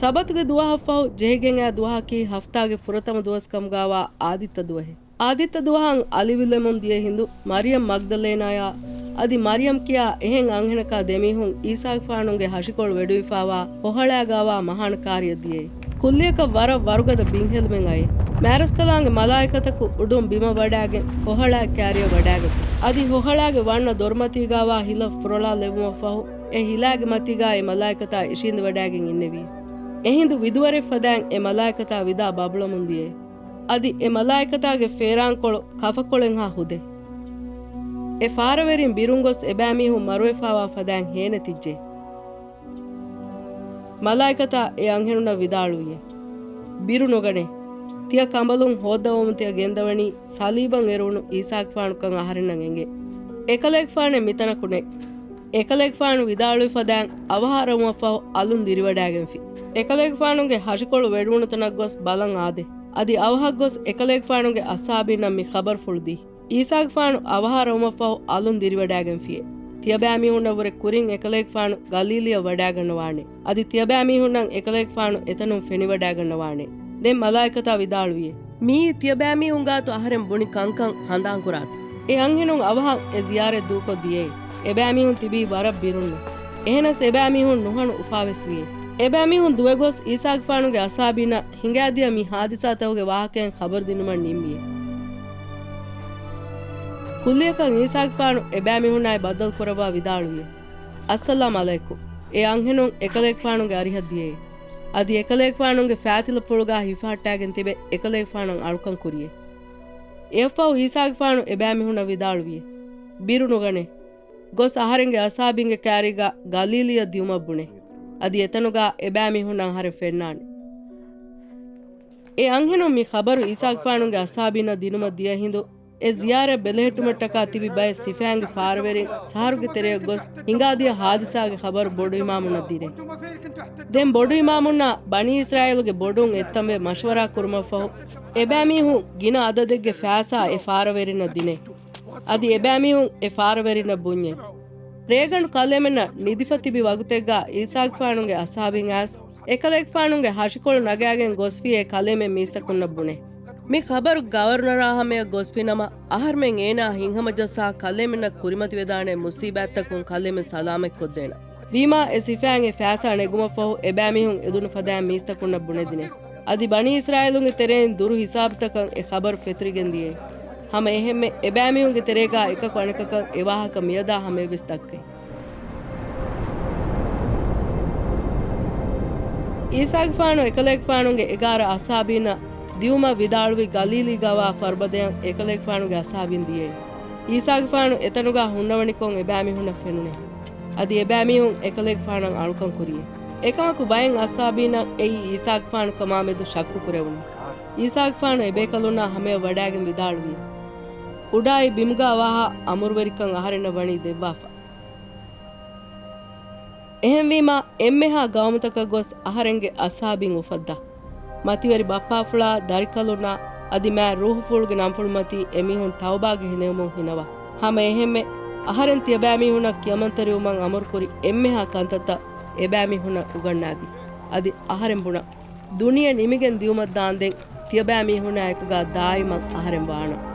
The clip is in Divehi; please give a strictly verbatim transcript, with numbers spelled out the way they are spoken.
ސަބަތުގެ ދުވަހަށްފަހު ޖެހިގެން އާ ދުވަހަކީ ހަފްތާގެ ފުރަތަމަ ދުވަސް ކަމުގާވާ އާދިއްތަ ދުވަހެއް. އާދިއްތަ ދުވަހަށް އަލިވިލެމުން ދިޔަ ހިނދު މަރިޔަމް މަގްދަލޭނާޔާ އަދި މަރިޔަމް ކިޔާ އެހެން އަންހެނަކާ ދެމީހުން އީސާގެފާނުގެ ހަށިކޮޅު ވެޑުވިފާވާ ހޮހަޅާގާވާ މަހާނަ ކާރިއަށް ދިޔައީ. ކުއްލިއަކަށް ވަރަށް ވަރުގަދަ ބިންހެލުމެއް އައީ. މާރަސްކަލާނގެ މަލާއިކަތަކު އުޑުން ބިމަށް ވަޑާގެން ހޮހަޅާ ކާރިއަށް ވަޑާގަތީ. އަދި ހޮހަޅާގެ ވަންނަ ދޮރުމަތީގާވާ ހިލަ ފުރޮޅާ ލެވުމަށްފަހު އެ ހިލާގެ މަތީގާ އެ މަލާއިކަތާ އިށީނދެވަޑާގެން އިންނެވި. އެހިނދު ވިދުވަރެއް ފަދައިން އެ މަލާއިކަތާ ވިދާ ބަބުޅަމުން ދިޔައީ. އަދި އެ މަލާއިކަތާގެ ފޭރާންކޮޅު ކަފަކޮޅެއްހާ ހުދޭ. އެ ފާރަވެރިން ބިރުން ގޮސް އެބައިމީހުން މަރުވެފާވާ ފަދައިން ހޭނެތިއްޖެ. މަލާއިކަތާ އެ އަންހެނުންނަށް ވިދާޅުވިއޭ، ބިރު ނުގަނޭ. ތިޔަ ކަނބަލުން ހޯއްދަވަމުން ތިޔަ ގެންދަވަނީ ސަލީބަށް އެރުވުނު އީސާގެފާނުކަން އަހަރެންނަށް އެނގޭ. އެކަލޭގެފާނެއް މިތަނަކު ނެތް. އެކަލޭގެފާނު ވިދާޅުވި ފަދައިން އަވަހާރަވުމަށްފަހު އަލުން ދިރިވަޑާގެންފި. އެކަލޭގެފާނުގެ ހަށިކޮޅު ވެޑުވުނު ތަނަށް ގޮސް ބަލަން އާދޭ. އަދި އަވަހަށް ގޮސް އެކަލޭގެފާނުގެ އަސްހާބީންނަށް މި ޚަބަރުފުޅު ދީ. އީސާގެފާނު އަވަހާރަވުމަށްފަހު އަލުން ދިރިވަޑާގެންފިއޭ. ތިޔަބައިމީހުންނަށްވުރެ ކުރިން އެކަލޭގެފާނު ގަލީލީއަށް ވަޑާގަންނަވާނެ. އަދި ތިޔަބައިމީހުންނަށް އެކަލޭގެފާނު އެތަނުން ފެނިވަޑާގަންނަވާނެ. ދެން މަލާއިކަތާ ވިދާޅުވިއޭ، މިއީ ތިޔަބައިމީހުން ގާތު އަހަރެން ބުނި ކަންކަން ހަނދާންކުރާތި. އެ އަންހެނުން އަވަހަށް އެ ޒިޔާރަތް ދޫކޮށް ދިޔައީ. އެބައިމީހުން ތިބީ ވަރަށް ބިރުންނޭ. އެހެނަސް އެބައިމީހުން ނުހަނު އުފާވެސް ވިއޭ. އެބައިމީހުން ދުވެގޮސް އީސާގެފާނުގެ އަސްހާބީންނަށް ހިނގާދިޔަ މި ހާދިސާތަކުގެ ވާހަކައިން ޚަބަރު ދިނުމަށް ނިންމިއޭ. ކުއްލިއަކަށް އީސާގެފާނު އެބައިމީހުންނާއި ބައްދަލުކުރައްވާ ވިދާޅުވިއޭ، އައްސަލާމް ޢަލައިކުމް. އެ އަންހެނުން އެކަލޭގެފާނުގެ އަރިހަށް ދިޔައޭ. އަދި އެކަލޭގެފާނުގެ ފައިތިލަފުޅުގާ ހިފަހައްޓާގެން ތިބެ އެކަލޭގެފާނަށް އަޅުކަން ކުރިއޭ. އެއަށްފަހު އީސާގެފާނު އެބައިމީހުންނަށް ވިދާޅުވިއޭ، ބިރު ނުގަނޭ. ގޮސް އަހަރެންގެ އަސްހާބީންގެ ކާރީގާ ގަލީލީއަށް ދިޔުމަށް ބުނޭ. އަދި އެތަނުގާ އެބައިމީހުންނަށް އަހަރެން ފެންނާނެ. އެ އަންހެނުން މި ޚަބަރު އީސާގެފާނުގެ އަސްހާބީންނަށް ދިނުމަށް ދިޔަ ހިނދު، އެ ޒިޔާރަތް ބެލެހެއްޓުމަށްޓަކާ ތިބި ބައެއް ސިފައިންގެ ފާރަވެރިން ސަހަރުގެ ތެރެއަށް ގޮސް ހިނގާދިޔަ ހާދިސާގެ ޚަބަރު ބޮޑު އިމާމުންނަށް ދިނޭ. ދެން ބޮޑު އިމާމުންނާ ބަނީ އިސްރާއީލުގެ ބޮޑުން އެއްތަންވެ މަޝްވަރާ ކުރުމަށްފަހު، އެބައިމީހުން ގިނަ އަދަދެއްގެ ފައިސާ އެ ފާރަވެރިންނަށް ދިނޭ. އަދި އެބައިމީހުން އެ ފާރަވެރިންނަށް ބުންޏޭ. ރޭގަނޑު ކަލޭމެންނަށް ނިދިފަ ތިބި ވަގުތެއްގާ އީސާގެފާނުގެ އަސްހާބީން އައިސް، އެކަލޭގެފާނުގެ ހަށިކޮޅު ނަގާގެން ގޮސްފި އެ ކަލޭމެން މީސްތަކުންނަށް ބުނޭ. މި ޚަބަރު ގަވަރުނަރާ ހަމަޔަށް ގޮސްފިނަމަ، އަހަރުމެން އޭނާ ހިތްހަމަޖައްސާ ކަލޭމެންނަށް ކުރިމަތިވެދާނެ މުސީބާތްތަކުން ކަލޭމެން ސަލާމަތްކޮށްދޭނަން. ވީމާ އެ ސިފައިން އެ ފައިސާ ނެގުމަށްފަހު އެބައިމީހުން އެދުނު ފަދައިން މީސްތަކުންނަށް ބުނެދިނޭ. އަދި ބަނީ އިސްރާއީލުންގެ ތެރެއިން ދުރު ހިސާބުތަކަށް އެ ޚަބަރު ފެތުރިގެން ދިޔައީ. ހަމަ އެހެންމެ އެބައިމީހުންގެ ތެރޭގާ އެކަކު އަނެކަކަށް އެ ވާހަކަ މިއަދާ ހަމަޔަށްވެސް ދައްކައި. އީސާގެފާނު އެކަލޭގެފާނުގެ އެގާރަ އަސްހާބީންނަށް ދިޔުމަށް ވިދާޅުވި ގަލީލީގާވާ ފަރުބަދަޔަށް އެކަލޭގެފާނުގެ އަސްހާބީން ދިޔައީ. އީސާގެފާނު އެތަނުގާ ހުންނަވަނިކޮށް އެބައިމީހުންނަށް ފެނުނޭ. އަދި އެބައިމީހުން އެކަލޭގެފާނަށް އަޅުކަން ކުރިޔޭ. އެކަމަކު ބައެއް އަސްހާބީންނަށް އެއީ އީސާގެފާނު ކަމާމެދު ޝައްކު ކުރެވުނު. އީސާގެފާނު އެބޭކަލުންނާ ހަމަޔަށް ވަޑާގެން ވިދާޅުވި، އުޑާއި ބިމުގާ ވާހާ އަމުރުވެރިކަން އަހަރެންނަށް ވަނީ ދެއްވާފަ. އެހެންވީމާ، އެންމެހާ ގައުމުތަކަށް ގޮސް އަހަރެންގެ އަސްހާބީން އުފައްދާ. މަތިވެރި ބައްޕާފުޅާ، ދަރިކަލުންނާ އަދި މާތް ރޫހުފުޅުގެ ނަންފުޅުމަތީ އެމީހުން ތައުބާގެ ހިނެއުމުން ހިނަވާ. ހަމަ އެހެންމެ، އަހަރެން ތިޔަބައިމީހުންނަށް ކިޔަމަންތެރިވުމަށް އަމުރުކުރި އެންމެހާ ކަންތައްތައް އެބައިމީހުންނަށް އުގަންނާދީ. އަދި އަހަރެން ބުނަން، ދުނިޔެ ނިމިގެން ދިޔުމަށްދާންދެން ތިޔަބައިމީހުންނާއެކުގާ ދާއިމަށް އަހަރެން ވާނަން.